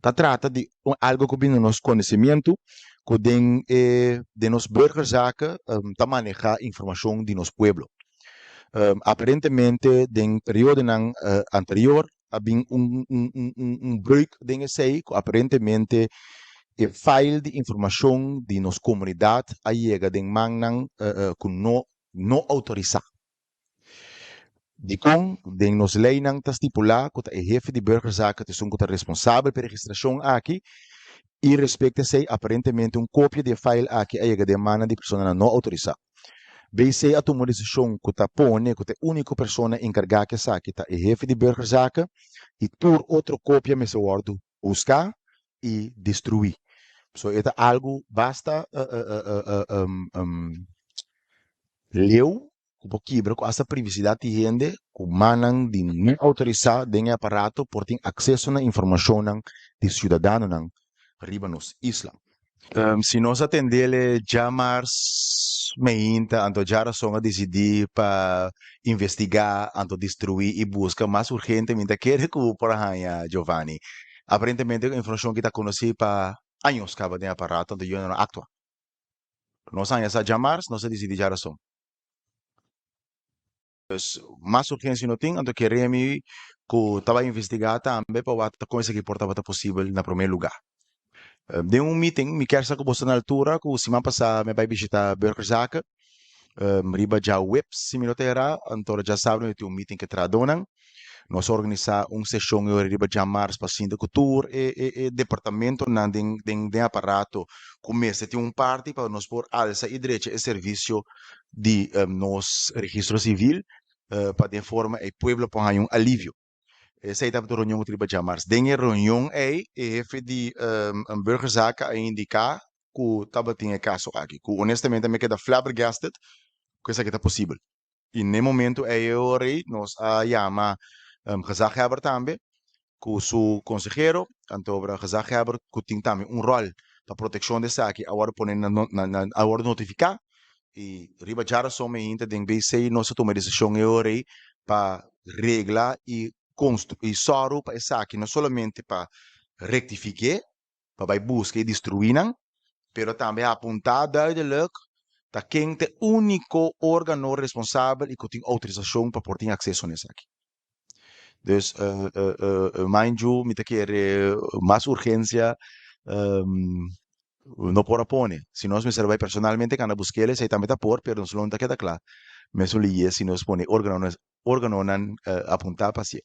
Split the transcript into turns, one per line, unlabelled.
Ta trata di algo ku bini nos konosementu ku den e den nos burgerzaken ta maneha informashon di nos pueblo. Aparentemente den periodonan anterior a bin un breuk den esei ku aparentemente e file di informashon di nos komunidat a yega den mannan ku no no outorisá. Dikon? Den nos leinan ta stipulá ku ta e hefe di burgerzaken ta esun ku ta responsabel pa e registrashon aki i respekto esei aparentemente un kopia di e file aki a yega den mannan di personanan no outorisá. BC a tuma un desishon ku ta pone ku ta e úniko persona enkargá ku esaki ta e hefe di burgerzaken i tur otro kopia mester wòrdu buská i destruí. So e ta algu basta leu ku por kibra ku asta privisidat di hende ku mannan di no outorisá den e aparato por tin akseso na informashonnan di siudadanonan riba nos isla. Si nos a tendele djamars meinta anto djarason a disidí pa investigá anto destruí i buska mas urgente mi ta kere ku por a haña Giovanni. Aparentemente e informashon ki ta konosí pa años kaba den aparato anto yo no a aktua. Nos haña sa djamars, nos a disidí djarason. Pues mas urgencia no tin, anto kere mi cu ta bay investiga tambe pa wak ta con esaki por tabata posibel na prome lugar. Den un meeting mi kier sa cu bo sta na altura cu siman pasa mi a bay bishita Burgerzaken riba djaweps si mi no ta era, anto djasabra mi tin un meeting cu e trahadornan. Nos a organisa un sesion e ora riba djamars pa sinta cu tur e e departamentonan den den aparato cu mester tin un parti pa nos por alsa y drecha e servicio di nos registro civil pa den forma e pueblo por haña un alivio. Esei tabata un reunion ku riba djamars. Den e reunion ei e hefe di Burgerzaken a indiká ku tabatin e kaso aki, ku honestamente mi a keda flabbergasted ku esaki ta posibel. I n'e momento ei e ora ei nos a yama gezaghebber tambe ku su konsehero, anto obra gezaghebber ku tin tambe un ròl pa protekshon di esaki a wòrdu pone na na a wòrdu notifiká i riba djarason mi hinta den BC nos a tuma e desishon e ora ei pa regla i konstru i sòru pa esaki no solamente pa rektifik'é pa bai buska i destruí nan, pero tambe a apuntá duidelijk ta ken ta e úniko órgano responsabel i ku tin outorisashon pa por tin akseso na esaki. Dus mind you mi ta kere mas urgensia no por a pone. Si nos mester bai personalmente kanda busk'el esei tambe ta por, pero nos lo no ta keda kla mesun liye si nos pone órganonan apuntá pa hasié.